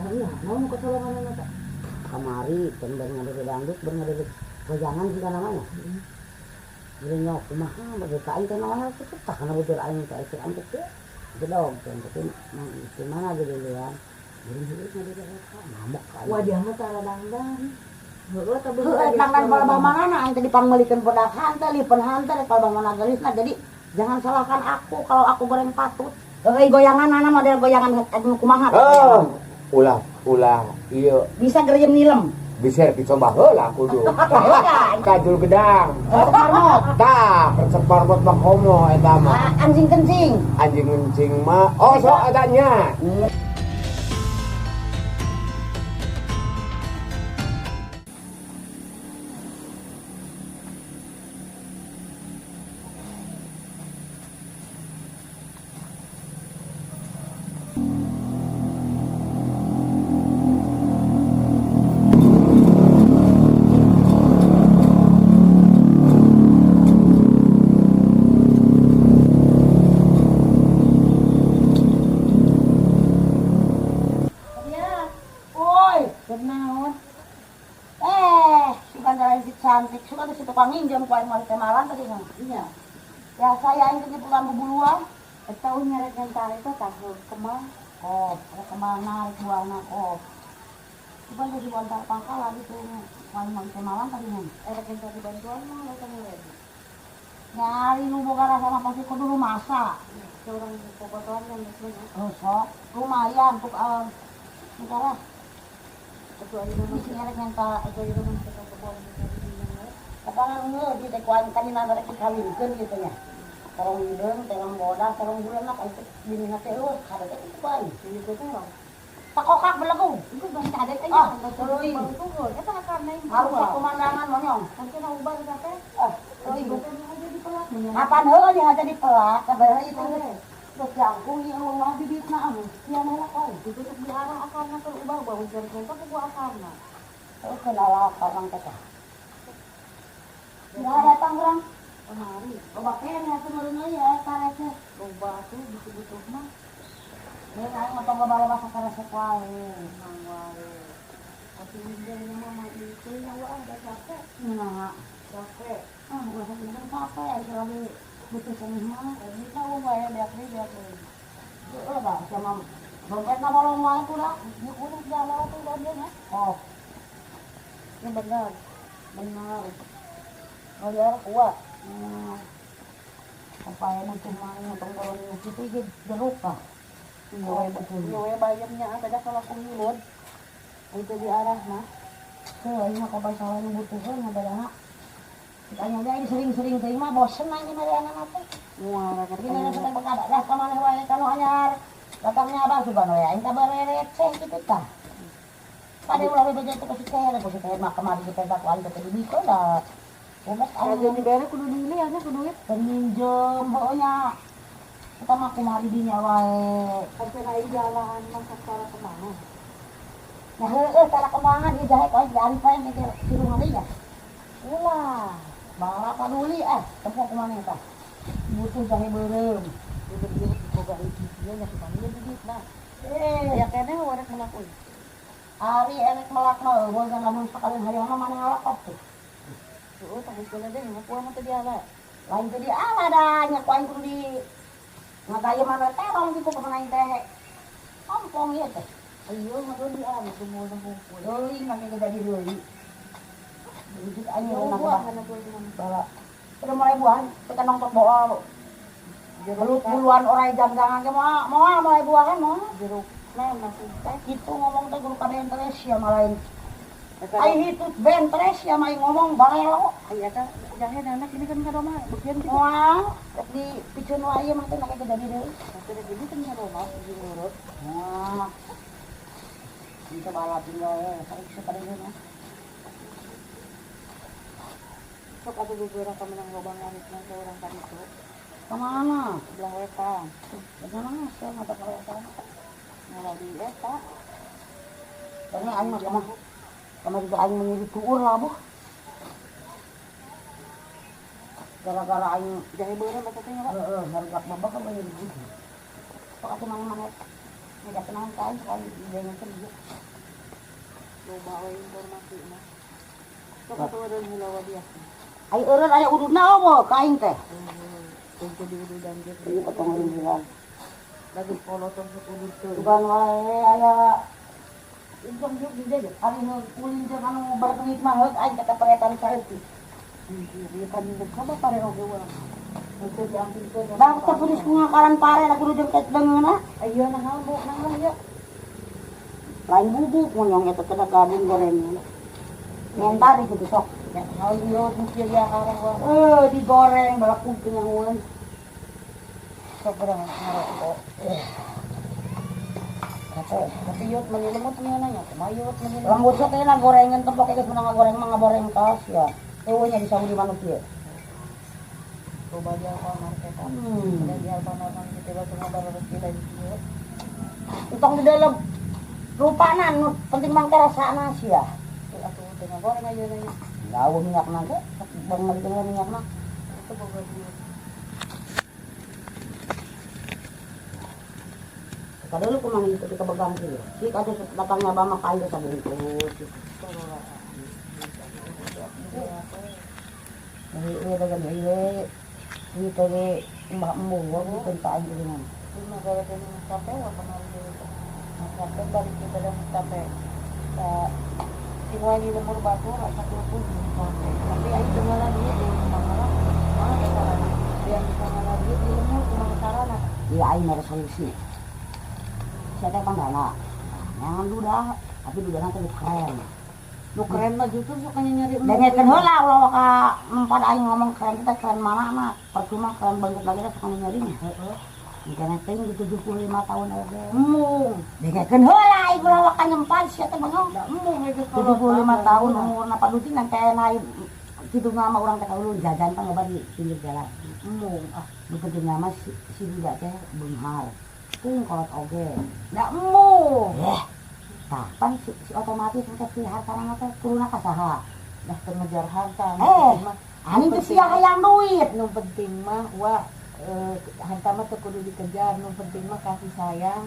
Nah, naon kecolongan eta? Kamari kan bari ngadere dangdut, bari ngadere goyangan sih kan namanya. Jadi nyok kumaha bagi ka aing teh naon kitu tah kana butur aing teh istri aing teh gedog teh tapi mang istri mana gedean. Jadi heueuh ngadere eta ngamuk ka aing. Wah, dia mah tara dangdan. Heeh, tah bener. Heueuh dangdan palebah manana aing teh dipangmeulikeun bodak hante, lipen hante rek palebah mana geulisna. Jadi jangan salahkan aku kalau aku goreng patut. Heueuh goyangan ana model goyangan anu kumaha teh goyangan. Ulah ulah ieu Bisa geriem nilem. Bisa dicoba heula kudu. Kajul gedang. Marmot. Tah, resep marmot mah komo eta mah. Ah, anjing kencing. Anjing kencing mah. Oh, sok adanya. Ya, Woi, kunaon? Suka jalan si cantik, suka tuh si tukang minjem ku aing mah teh malam tadi mah. Iya. Ya saya aing teh pulang bubuluan. Eta nyeret ngentar itu tahu kemang. Kop, rek kemana rek buana kop. Cuman di bantar pangkalan itu paling mah teh malam tadi mah. Erek ngentar dibantuan mah lo tanya lagi. Nyari nu boga rasa mah pasti kudu rumasa. Seorang popotoan kan biasanya. Oh, sok lumayan tuk negara Kecuali nama bisi ngerek minta kecuali nama kita kebon pokoknya nge di teh ku aing tadi rek dikawinkeun gitu nya. Terong hideung, terong bodas, terong buleuna kan teh binina teh eueuh kada teh kitu ku aing. Jadi gue terong. Takokak belegu. Itu bang ada aja. Ah, teuing. Eta karena yang Harus pemandangan monyong. Nanti mau ubah teh. Ah, teuing. Jadi pelak. Kapan heueuh nya jadi pelak, kabar itu. Terus jangkung ieu ulah bibitna anu. Sia mah koi. Itu tuh diarah akarna ke ubah ubah ujar kita ku akarna. Heueuh kenal akarang teh. Ya datang urang. Kemari. Loba keneh atuh meureun euy ya karek teh. Loba tuh butuh-butuh mah. Deui aing mah tong loba-loba sakaresep wae. Emang wae. Tapi ini mama itu nyawa ada capek. Nah, Capek. ah ulah bener capek aing lagi butuh keneh mah. Ini tahu wae beak deui beak deui. Heueuh bah sama dompetna bolong wae kuda. Ini udah jalan tuh bagian ya. Oh, Ini benar. Benar. Oh ya kuat. Supaya butuh mah tong bolong kitu ge jeruk ah. Iya we betul. Iya we bayamnya ada kalau aku ngilud. Itu di arah mah. Heuh, aing mah kabar salah nu butuheun ngabadana. Ditanya deui aing sering-sering teuing mah bosen aing mere anak teh. Muara Jadi mere teh bekada dah ka maneh wae ka nu anyar. Datangnya abah sugan we aing teh berereceh kitu tah. Pade ulah we beja teh ka si teh, ku si teh mah kamari si teh ku aing teh dibikeun da. Umek Kajian aing dibere kudu dili nya kudu duit. keur minjem heueuh nya. Kita mah kumari dinya wae. Kan aing jalan masak cara kemana? Nah heueuh tara kembangan ieu jahe ku aing diarif wae mikir sirungan deui ya. Ulah. Bala paduli tempo kumaha tah. Butuh jahe beureum. Diberi boga ieu nya kumaha ieu duit nah. Eh, Ya kene warek melak euy. Ari erek melak mah eueuh kan lamun sakalian hayang mah maneh ngalakop tuh. Heeh, tanggung jawab deh, mah kuah mah teu diala. Lain teu diala da nya ku aing kudu di ngagayeman we terong kitu kumaha aing teh. Ompong ieu teh. Ayo mah teu diala teu hungkul. Deui mah ge jadi deui. Wujud aing Yo ngeunah buah bah. kana tuh mah. Bala. Udah mulai buahan, kita nongtok bool. Jeruk Belut buluan orai jangjangan ge moal moal mulai buahan moal. jeruk nah masih Teh kitu ngomong teh guru kabeh entres ya malain. Eta Ai hitut bentres ya mah ngomong barelo. ai eta jahe anak ini kan ka rumah bekian kitu. Moal rek di piceun wae ieu mah teh make jadi deui. Tapi rek ini kan ka rumah di urut. Nah. Itu bala tinggal saik sekali mah. Sok atuh gegeura ka menang loba ngaritna ke urang ka ditu. Kemana? Belah wetan. Bagaimana sih mata kalau Ngalah di eta. Karena aing mah kemah. Kemah juga aing menjadi tuur lah boh. Gara-gara aing Jahe beureum eta teh nya, Pak. heeh harga babak kan menjadi gitu. Sok atuh mana-mana. Tidak kenal kain sekali dengan kerja. Loba we informasi mah. Sok atuh eureun heula wa dia. Ai eureun aya ududna eueuh ka aing teh. Tunggu di ududan ge. Ieu potong eureun heula. Lagi kolotong sok udud teu. Bukan wae aya Untung juk di dieu. Ari nu ulin jeung anu berduit mah heuk aing kata peretan saeutik. Ieu kan coba pare oge urang. Teu diambilkeun. Bang teu putus ku ngakaran pare da kudu jeung deungeunna. Ayeuna naon bu naon ya. Lain bubuk monyong eta teh da gading goreng. Menta di kitu sok. Ya naon ieu mikir ya arah wa. Eh digoreng balakuk teu nyahoeun. Sok urang ngarokok. Kape. Tapi yot mani lemot nya nanya, kumaha yot mani lemot. Rambut sok teh gorengan tempok geus meunang ngagoreng mah ngagoreng tos ya. Eueuh nya di Saudi manuk ieu. Loba di Alfamart eta. Ada di Alfamart mah kitu bae cuma baru rezeki lain kieu. Entong di dalam rupana nu penting mah rasana sia. Atuh teu ngagoreng ayeuna nya. Gawe minyakna ge, bang meuli minyakna. Itu boga duit. Kadulu kumaha itu kita begang kieu. Si katuh datangnya ba mah kayu sabungkus. Ieu dagang ieu. Ieu teh mbah embung bukan ka aing ulingan. Lima gawe teh kape wa kemarin dulu. Kape balik kita dan kape. Tinggal di lemur batu rasa pun kape. Tapi aing tinggalan duit di mana? Mana carana? Yang di sana duit di lemur kumaha carana? Iya aing ada solusi. Saya teh pandana. Nyangan duda, tapi dudana teh keren. Nu keren mah justru sok nyari Dengekeun heula ulah ka empat aing ngomong keren kita keren mana mah percuma keren bentuk lagi sok nyarinya. Heeh. Engkena teh 75 tahun oge. Embung. Dengekeun heula aing ulah ka nyempan sia teh bengong. Da embung geus 75 tahun umurna padutin dan teh naik kitu mah urang teh kaulun jajan pan loba di pinggir jalan. Embung ah. Nu penting mah si duda teh beunghar. Teuing kolot oge. Da embung. Eh. Tah, pan si otomatis engke si hartana teh turunna ka saha? Dah teu ngejar harta. Ani teh sia hayang duit. Nu penting mah wah harta mah teu kudu dikejar, nu penting mah kasih sayang,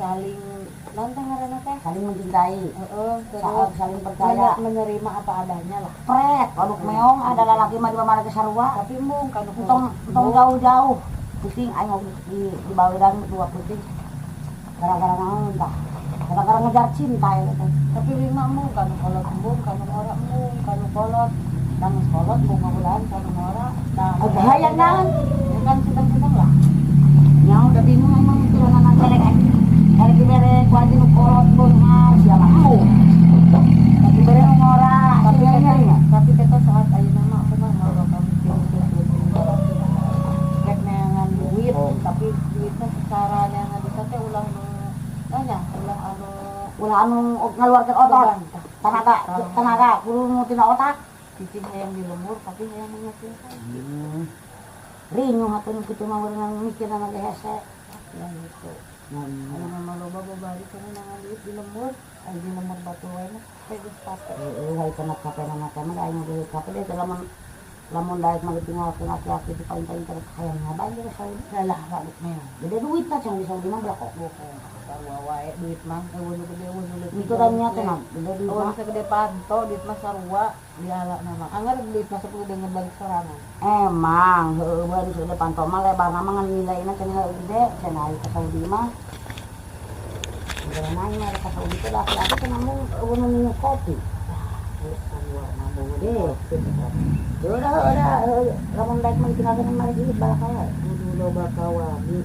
saling naon teh ngaranna teh? Saling mencintai. Heeh, terus saling percaya, menerima apa adanya lah. Pret, kalau meong ada lalaki mah di mana ge sarua. Tapi embung kanu entong jauh-jauh. Pusing aing di baweran dua puting. Gara-gara naon tah? Gara-gara ngejar cinta ya teh. Tapi lima embung kanu kolot embung, kanu ngora embung, kanu kolot. Dan kolot bunga bulan kanu ngora. Nah, bahaya naon? Ya kan sedang-sedang lah. Nya udah bingung emang mikiran anak merek anjing. Erek dibere ku anjing nu kolot beunghar sia mah embung. Tapi Dibere nu ngora, tapi sia tapi kita saat ayeuna mah aku mah mau kami mikir rek neangan duit, tapi duitnya secara neangan duit teh ulah nu nanya, ulah anu ulah anu ngaluarkeun otot. Tenaga kudu nu tina otak. Cicing hayang di lemur tapi hayang menghasilkan. Rinyuh atuh kitu mah urang mikirna ge hese. Ya gitu. Anu mah loba babari kana nangan duit di lemur, ai di lemur batu wae mah teh geus capek. Heeh, ai kana capek na mah aing ge capek deh lamun lamun daek mah ditinggalkeun aki-aki di paling-paling teh hayang ngabain ge Saudi. Lah waduk mah. Gede duit tah can di Saudi mah belakok. Bohong. Sarua wae duit mah eueuh nu gede eueuh nu leutik. Mikirannya teh mah gede duit Eueuh mah. segede panto duit mah sarua diala nama. Anggar duit mah 10 dengan balik sorangan. Emang heueuh bae segede panto mah lebarna mah ngan nilainya cenah heueuh gede cenah aya ka Saudi mah. Gara nanya ka Saudi teh laki-laki teh namun eueuh nu minum kopi. Sarua mah Gede. Udah udah lamun daek mah ditinggalkeun mah duit balak wae. Kudu loba kawani.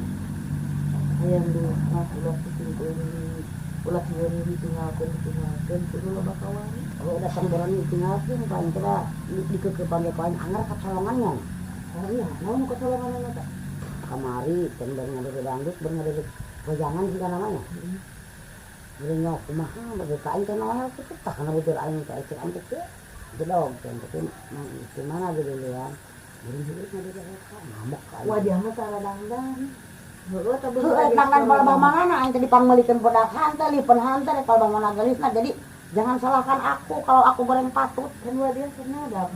Hayang duit mah ulah pusing teuing, ulah sieun ditinggalkeun kudu loba kawani. Kalau udah sambaran ditinggalkeun paling teh dikekepan ge paling anger kacolongannya. Oh iya, naon kacolonganna teh? Kamari kan bari ngadege dangdut bari ngadege wajangan sih namanya. Bari nyok kumaha bagi ka aing teh noel kitu tah kana butur aing teh cek aing teh jedog teh tapi di mana gedean. Bari heueuh ngadege eta ngamuk ka aing. Wah dia mah tara dangdan. Heeh, tapi Heueuh dangdan palebah manana aing teh dipangmeulikeun bodak hanteu lipen hanteu rek palebah mana geulisna. Jadi jangan salahkan aku kalau aku goreng patut. Kan wah dia senadap,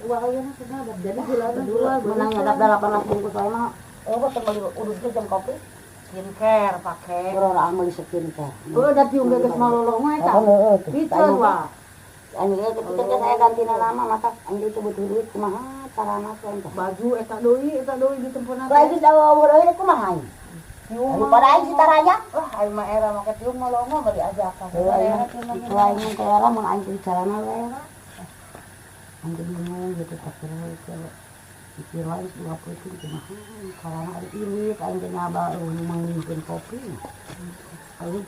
wah ayeuna senadap. Jadi gulana Menang nyadap 18 bungkus wae mah. Oh, teu meuli udud teh jam kopi. Skincare pake. Urang meuli skincare. Heuh, da tiung geus malolong eta. Heeh, tuh. Piceun wah. Anjing ketika saya ganti nama mata anjing itu butuh duit kumaha carana tuh entah. Baju eta deui ditempona teh. Lagi jauh deui kumaha aing. Daripada aing si taranya. Wah, aing mah era make tiung malongo bari ajakan. Heuh, aing itu aing teh era mun aing teh carana we era. Aing teh bingung gitu tak kira ke pikir wae dua puluh kumaha carana ari irit aing teh nyaba mangnyieun kopi. Aing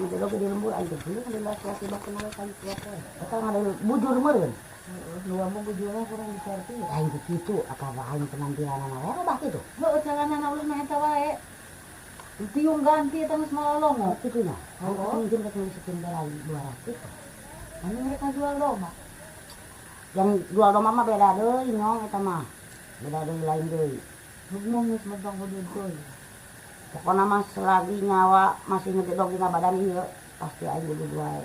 ngedog di lembur aing teh beli di laki-laki bakal mulai kan siapa. Eta ngada bujur meureun. Lu mah bujurna kurang diserti. Aing teh kitu apa aing penampilanana we bah kitu. Heuh, calanana ulah mah eta wae. Tiung ganti eta geus malolongo. Kitu nya. Mungkin rek meuli skincare lagi 200. Anu mereka jual doma. Yang jual doma mah beda deui nyong eta mah. Beda deui lain deui. Heuh geus mentong kudu deui. Pokokna mah selagi nyawa masih ngedog dina badan ieu pasti aing kudu wae.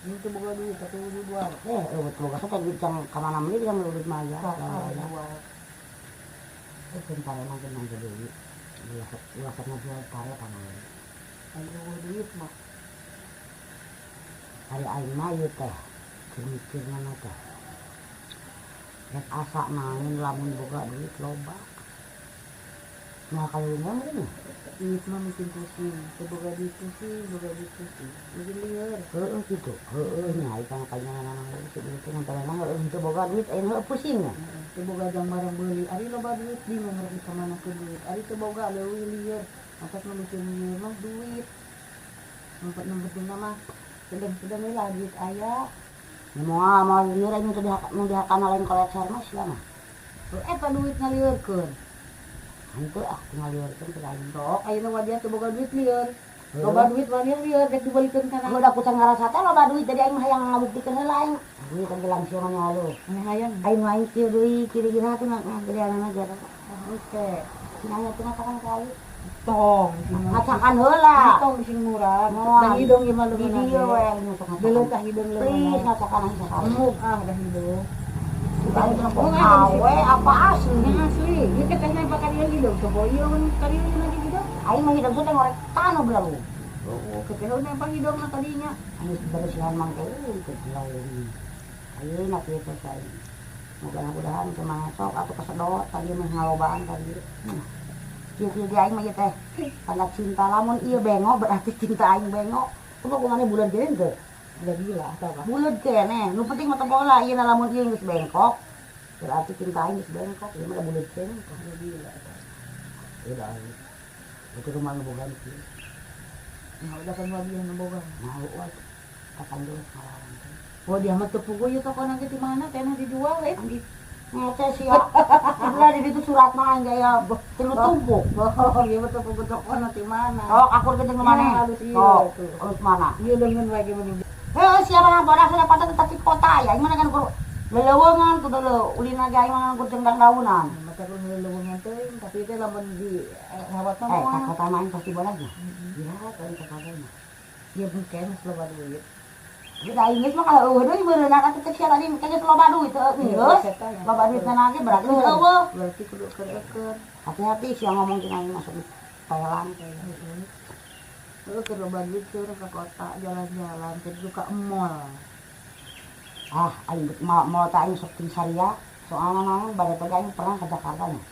Ini tuh boga duit tapi kudu wae. Eh, eueuh boga sok duit jang ka mana meuli jang duit mah ya. Eh, bentar emang jenang deui. Ulah sok ngajual pare ka mana. Aing boga duit mah. Ari aing mah ieu teh keur mikirna mah teh. Rek asa naon lamun boga duit loba. Nah kalau ngomong ini, duit mah bikin pusing, teu boga duit pusing, boga duit pusing, bikin lieur. Heueuh kitu, heueuh nya ai kana kanyanan si duit teh ngantaran heueuh teu boga duit ayeuna heueuh pusing nya. Teu boga jang barang beuli, ari loba duit bingung rek ka mana ke duit, ari teu boga leuwih lieur. Matak nu bikin lieur mah duit. Nu penting mah sedeng-sedeng we lah duit aya. Ya moal moal lieur aing teu nu dihakana lain kolet sermes ya mah. Heuh eta duit ngaliurkeun. Henteu ah ngaliurkeun teh aing. Sok ayeuna wadiah teu boga duit lieur. Loba duit wadiah lieur rek dibalikeun kana. Heuh da ku teh ngarasa teh loba duit jadi aing mah hayang ngabuktikeun heula aing. Duit kan gelang sia mah nyalu. Aneh hayang. Aing mah aing kieu deui kiri-kiri teh ngagedeanana ge. Oke. Cenah teh ngacakan kali. Tong ngacakan heula. Tong sing murah. Da hidung ieu mah Di dieu we aing sok ngacakan. Beuleuh tah hidung leuweung. Please ngacakan aing sakali. Emuk ah dah hidung. Awe apa asli? Asli. Ieu teh teh bakal ieu hidung coba ieu mun kali ieu lagi hidung. Aing mah hidung teh ngorek tano belalu. Oh, keteh nempa hidung na tadinya. Aing bersihan mang teh teu ayeuna kieu teh aing. Mudah-mudahan kumaha sok atuh kesedot tadi mah ngalobaan tadi. Kieu-kieu ge aing mah ieu teh tanda cinta lamun ieu bengo berarti cinta aing bengo. Kumaha kumaha bulan geuning teu? Udah gila atau apa? Buleud keneh, nu penting mah teu bola ieu lamun ieu geus bengkok. Berarti cinta aing geus bengkok, ieu mah da buleud keneh. Udah gila. Udah aing. Itu rumah nu boga kieu. Nah, udah kan wadiah nu boga. Nah, eueuh kapan dulu ngalawan teh. Oh, dia mah teu puguh ieu tokona ge di mana teh dijual eh. Ngece sia. Sebelah di ditu surat mah aing gaya tilu tumpuk. Oh, ieu mah teu puguh tokona di mana? Sok akur ge jeung maneh. Halus ieu Sok, halus mana? Ieu leungeun wae ge mending. Heuh, siapa yang bodas sudah patah tetap di kota ya. Aing mana kan kur leleuweungan kudu leu ulina ge aing mah kur jeung daunan. Mata kur leleuweungan teuing, tapi teh lamun di rawat mah eh, ka kota mah aing pasti bodas mah. Ya, aing ka kota mah. Ieu bengke geus loba duit. Udah aing geus mah kalau eueuh deui beureunana teh sia tadi geus loba duit heueuh geus. Loba duit na ge berarti geus eueuh. Berarti kudu eker-eker. Hati-hati sia ngomong jeung aing masuk di Thailand teh. Heeh, keur loba duit keur ka kota jalan-jalan, keur ka mall. Ah, aing mau teh aing sok ting saria, soalna naon bade teh aing pernah ke Jakarta nya.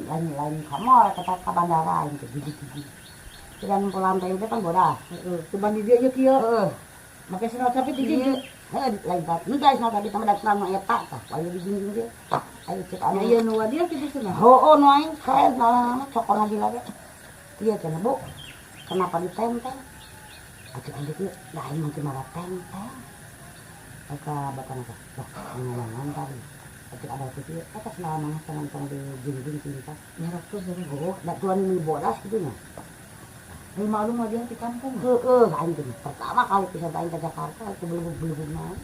Lain lain ka mall ka ka bandara aing teh gigi-gigi. Dan pulang teh kan bodas. Heeh, cuman di dieu kieu. Heeh. Make sendal capit di dieu. Heeh, lain bat. Nu guys, nu tadi tambah datang nu eta tah, wae di jinjing ge. Ayo cek anu ieu nu wadiah kitu cenah. Heueuh nu aing keren nah cokona gila ge. Ieu cenah Bu. Kenapa ditenteng? Acik aing kieu, da aing mah malah tenteng. Eka bapak naka, loh, ngomongan tadi. Acik ada kieu, eta sendal mah tenteng di jinjing cinta. Nyerok tuh dari oh, da tuan ini bodas kitu nya. Ai maklum wadiah di kampung. Heeh, aing teh pertama kali pisan aing ke Jakarta itu belum-belum naon.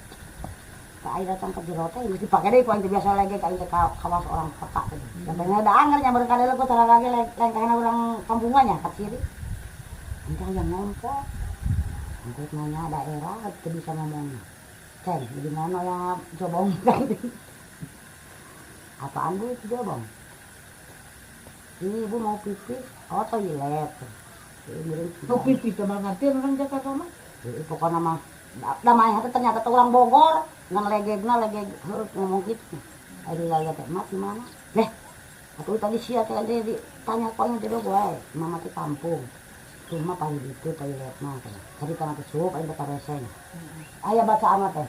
Ka aing datang ke jero teh geus dipake deui ku aing teh biasa lagi ka aing teh kawas orang kota teh. Sampai da anger nya bareng kadeuleuk ku tara lagi lengkahna urang kampungan nya ka siri. Entah yang ngompol. Angkut nanya daerah teu bisa ngomongnya. Ceng, gimana ya jobong Apaan bu itu jobong? Ini ibu mau pipis. Oh, toilet. Nu pipis teh ngerti orang Jakarta mah. Pokoknya mah damai hati, ternyata tuh orang Bogor ngan legegna legeg heuh ngomong gitu. Ari laya teh mak di mana? Leh, atuh tadi sia teh ditanya ku aing teh wae, mama teh kampung. Tuh mah paling itu toilet mah teh. Tadi kana teh sup aing teh kareseng. Aya bacaan teh.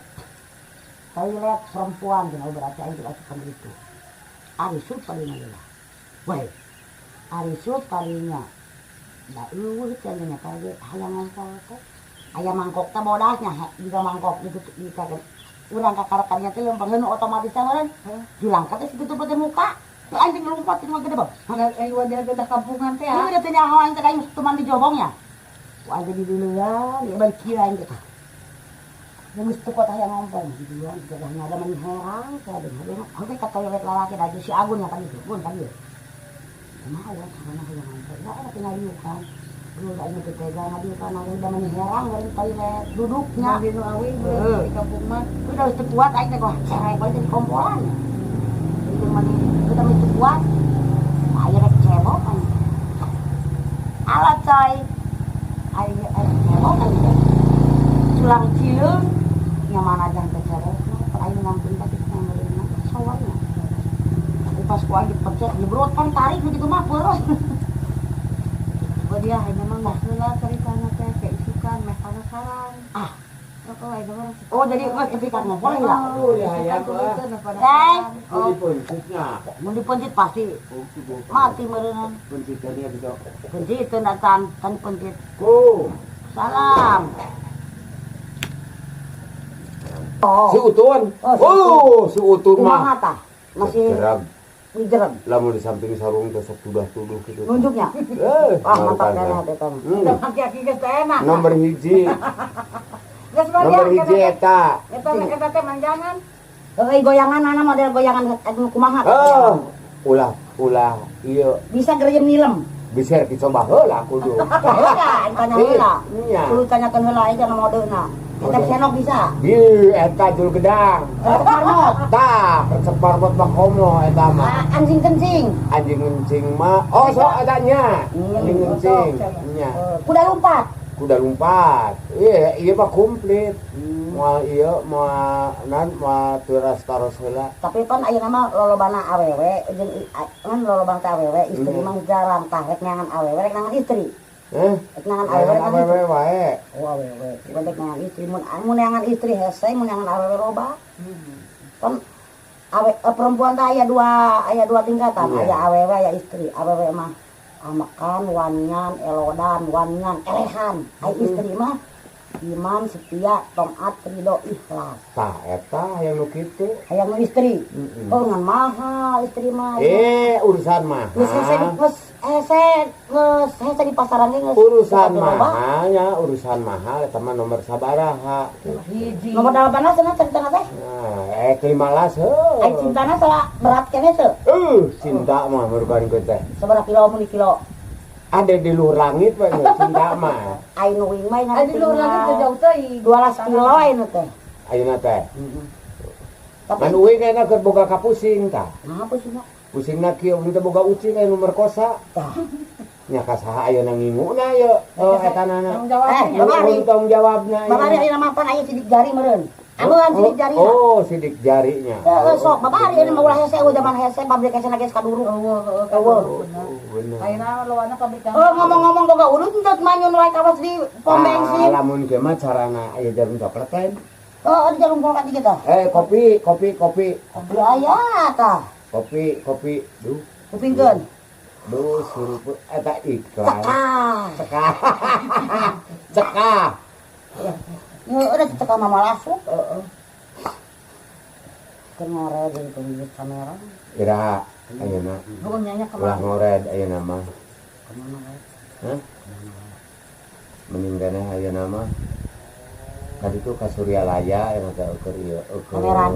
Toilet perempuan cenah, berarti aing teh asupan itu. Ari sup palingnya lah. Wae. Ari sup palingnya. Da eueuh cenah nya teh hayang ngompol teh. Aya mangkok teh bodasnya juga mangkok itu di urang kakarakannya teh lempang nu otomatis teh meureun. Julangkat teh situ teh muka. Tuh aing teh ngelumpat itu mah gede bang. Eh, wadah beda kampungan teh Ini ya. udah teh nyaho aing teh aing tuman di jobongnya. Ku aing teh diduluan, ya balik kieu aing teh. Yang geus teu kuat hayang ngompol diduluan, jadahnya ada mani herang teh ada oke ka toilet lalaki da si Agun ya tadi tuh, Gun tadi. Kumaha urang carana hayang ngompol? Da eta teh ngaliukan. Duh, aing teh tega ngaliukan aing da mani herang dari toilet duduknya. Di nu awi di kampung mah. Udah geus teu kuat aing teh wah cerek bae di komporan. Itu mani udah mani teu kuat. Aing rek cebok aing. Alat coy. Aing rek cebok aing teh. Culang cileung nya mana jangan teh cebok. Aing ngampun teh kitu ngeureunna sawahnya. Pas ku aing dipencet nyebrot kan tarik begitu mah boros. Oh dia ayeuna mah geus heula caritana teh keisukan meh penasaran. Ah. Oh, ayeuna mah. Oh, jadi geus tepi ka ngompol heula. Oh, ya hayang ah. Eh, Oh, dipencitnya. Mun dipencit pasti mati meureunna. Pencitannya gitu. Pencit teu can can pencit. Ku. Salam. Oh, Si Utun. Oh, si Oh, si Utun kumaha mah. tah? Masih Gerag. mijereg Lamun di samping sarung teh sok tudah-tuduh gitu. nunjuknya. Eh, Wah, mantap barukan keneh teh. teh teh. Aki-aki geus teh enak. Nomor hiji, Geus mah nomor hiji eta. Eta eta teh manjangan. Heuh, goyangan ana model goyangan anu kumaha tah? Oh, ulah ulah ieu Bisa geriem nilem. bisa dicoba heula kudu. Heula, aing tanya heula. Iya. Kudu tanyakeun heula aing kana modena. Eta senok bisa. Di eta jul gedang. Resep marmot. Tah, resep marmot mah komo eta mah. Ah, anjing kencing. Anjing ngencing mah. Oh, sok adanya. Anjing ngencing. Nya. Kuda lompat. Kuda lompat. Iya, iya mah komplit. Moal ieu moal nan moal turas taros heula. Tapi pan ayeuna mah lolobana awewe jeung kan lolobana teh awewe, istri mah jarang tah rek neangan awewe rek neangan istri. Eh, Rek neangan awewe rek neangan neangan istri. awewe wae. Oh awewe, bukan rek neangan istri mun mun neangan istri hese mun neangan awewe loba. Kan awe perempuan teh aya dua tingkatan, Iya. aya awewe aya istri. Awewe mah amakan, wanian, elodan, wanian, elehan. Aya istri mah iman, setia, taat, ridho, ikhlas. Tah eta hayang nu kitu. Hayang nu istri. Mm-mm. Oh ngan mahal istri mah. Eh, urusan mahal. Geus hese geus hese geus hese di pasaran ge geus. Urusan loba. mahalnya, urusan mahal eta mah nomor sabaraha. Hiji. Nomor 18 cenah caritana teh. Nah, 15 heuh. Ai cintana salah berat keneh teu? Cinta mah merupakan teh. Sabaraha kilo mun di kilo? Ada di luhur langit we cinta mah. Ai nu wing mah Adi luhur langit teh jauh teuing. 12 kilo ai nu teh. Ayeuna teh. Tapi Kan uing kayakna keur boga kapusing tah. nah apa sih nya? Pusingna kieu mun teh boga ucing aya nu merkosa. Tah. Nya ka saha ayeuna nginguna ye etanana. Tanggung jawab. Eh, Babari. Tanggung jawabna. Babari ayeuna mah pan aya sidik jari meureun. Ameun sidik jari. Oh, sidik jarinya. Heeh sok babari ayeuna mah ulah hese eueuh zaman hese pabrik hese geus kaduru. Eueuh heueuh Eueuh. bener. Oh, bener. Ayeuna lowana pabrik Oh ngomong-ngomong boga udut teu manyun wae kawas di pom bensin. Ah, lamun kieu mah carana aya jarum coklat lain. Oh, di jarum coklat di kita. Eh, kopi, kopi, kopi. Kopi aya tah. Kopi, kopi. Duh, Kupingkeun. duh suruput eta iklan. Cekah. Cekah. Cekah. Ya udah cekah mama lasuk. Heeh. Keur ngored jeung tunjuk kamera. Ira ayeuna. Heeh nya Ulah kemana? ngored ayeuna mah. Kemana wae? Hah? Mending keneh ayeuna mah. Tadi tuh ka Suryalaya yang teh ukur ieu ukur Pameran.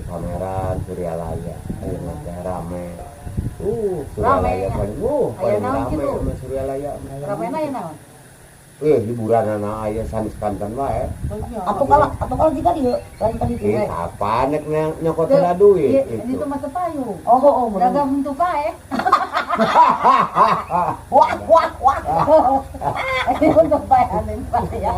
Pameran Suryalaya. Ayeuna teh rame. Suryalaya Rame, paling paling Aya naon rame kitu? sama Suryalaya. Ramena ya naon? Eh, hiburan anak aya sanes kanten wae. Atau kalau jika dia lain tadi itu. Eh, kapan nek nyokot heula duit Iya, itu. itu mah tepayu. Oh, oh, oh, Dagang untuk pae. Wah wah wah. Ayo untuk bayarin ya.